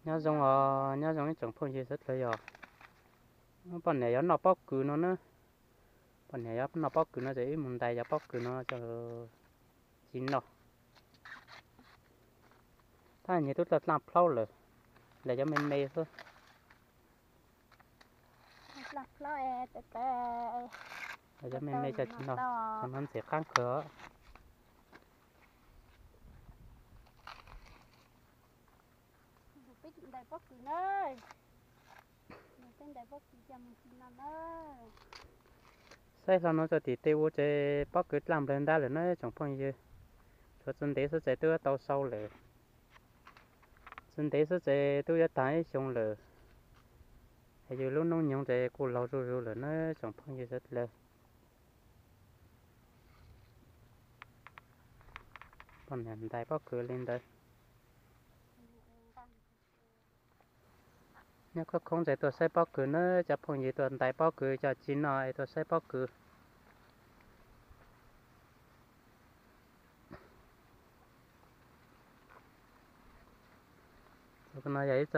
Nyob zoo os, nyob zoo ib tsoom phooj ywg sawv daws yog. Poj niam yuav noj pob kws no na. Poj niam yuav noj pob kws no ces wb mus ntais cov pob kws no coj ci noj. Tab nyias twb daj daj plaub lawm, lawv cov me me xwb. Lawv cov me me cov ci noj, cov no ntxim qab kawg. Saib hlo no txog tim tej ua ces pob kws daj nplawg ntab lawm na tsoom phooj ywg. Tshuav tsis ntev xwb ces twb yuav tau sau lawm. Tsis ntev xwb ces twb yuav tag ib xyoo lawm. Es yus lub hnub nyoog ces kuj laug zuj zus lawm na tsoom phooj ywg sawv daws. Poj niam ntais pob kws li ntawd. Nyob khoob khoob ces tuaj saib pob kws na, cov phooj ywg tuaj ntais pob kws coj ci noj es tuaj saib pob kws. No yog ib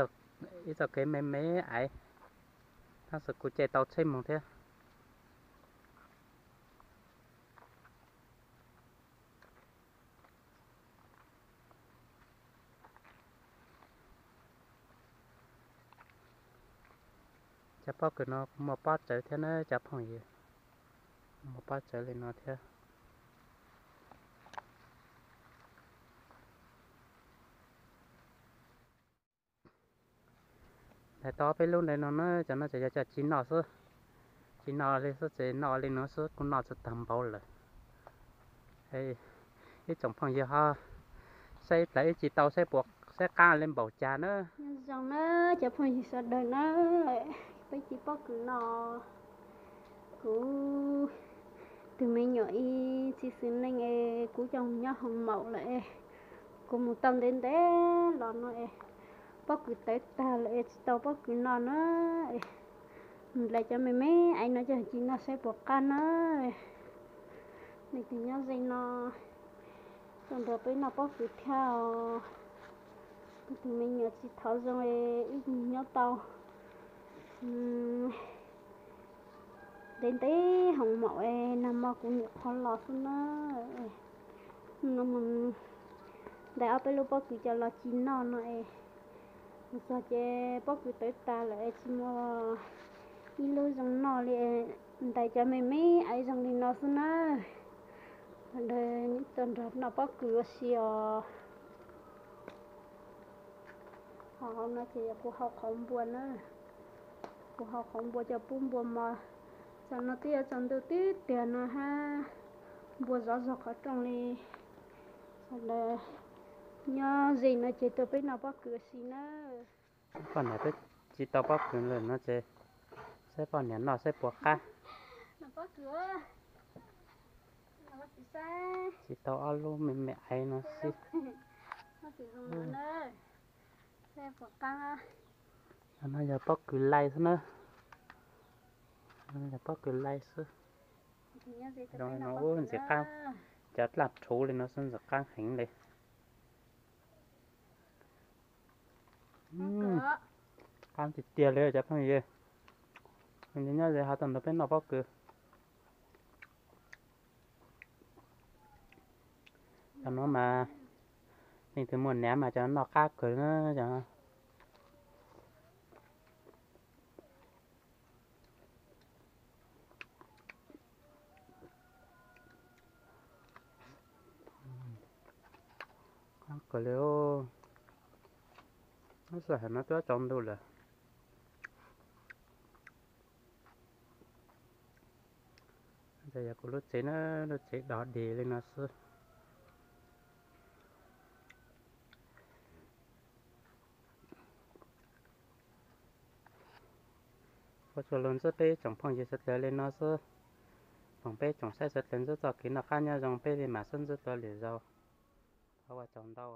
txoj kev me me aiv, tab sis kuv caij tau tsheb mus thiab. Cov pob kws no kuj muaj pob tsawv thiab na cov phooj ywg, muaj pob tsawv li no thiab. Ntais tau peb lub ntawm no na, cov no ces yog cov ci noj xwb. Ci noj li xwb ces noj li no xwb kuj noj tsis tag npaum lawm. Ib tsoom phooj ywg ho saib plaws ib tsis tau saib puas, saib qab li npaum cas na. Nyob zoo na cov phooj ywg sawv daws na, peb ci pob kws no, kuv tus me nyuam ib txij xwm neej es kuv coj mus nyob hoos maum lawm es kuv mus tau ntev ntev los no es pob kws tawv tag lawm es tsis tau pob kws noj na es ntais cov me me aiv no coj ci noj saib puas qab na. Leej twg nyob ze no tuaj nrog peb noj pob kws thiab os. Kuv tus me nyuam tsis thov zoo es wb nyob tau ntev ntev hoos maum es nag hmo kuv nyuam qhuav los xwb na. No mus ntais ob peb lub pob kws coj los ci noj no es mus txog ces pob kws tawv tas lawm es tsis muaj ib lub zoo noj li. Ntais cov me me aiv zoo li no xwb na. Sawv daws tuaj nrog noj pob kws ua si os. Ho hauv no ces yog kuv hau qhov npua na. Kuv hau qhov npua coj pub npua mos. Tam no twb yuav tsaus ntuj tib tiag no hab, npua zov zog qhov rooj li. Sawv daws nyob ze no ces tuaj peb noj pob kws ua si na. Poj niam twb ci tau pob kws lawm no ces saib poj niam noj saib puas qab. Ci tau ob lub me me aiv no xwb. No yog pob kws lais xwb na. Yog pob kws lais xwb. Zoo li no ub ntxim qab, cov daj rhuv li no xwb ntxim qab heev li. Qab tiag tiag li cov phooj ywg. Nyob ze ho tuaj nrog peb noj pob kws. Cov no mas leej twg muaj niam mas cov noj qab kawg na cov. Qab kawg li. Lub sij hawm no twb tsaus ntuj lawm. Yog kuv lub tsev na, lub tsev dog dig li no xwb. Ua tsaug los ntxub peb tsoom phooj ywg sawv daws li no xwb. Foom peb tsoom saib sawv daws ntxub txoj kev noj qab nyob zoo peb li mam sib ntsib dua lwm zaus. Thov ua tsaug ntau.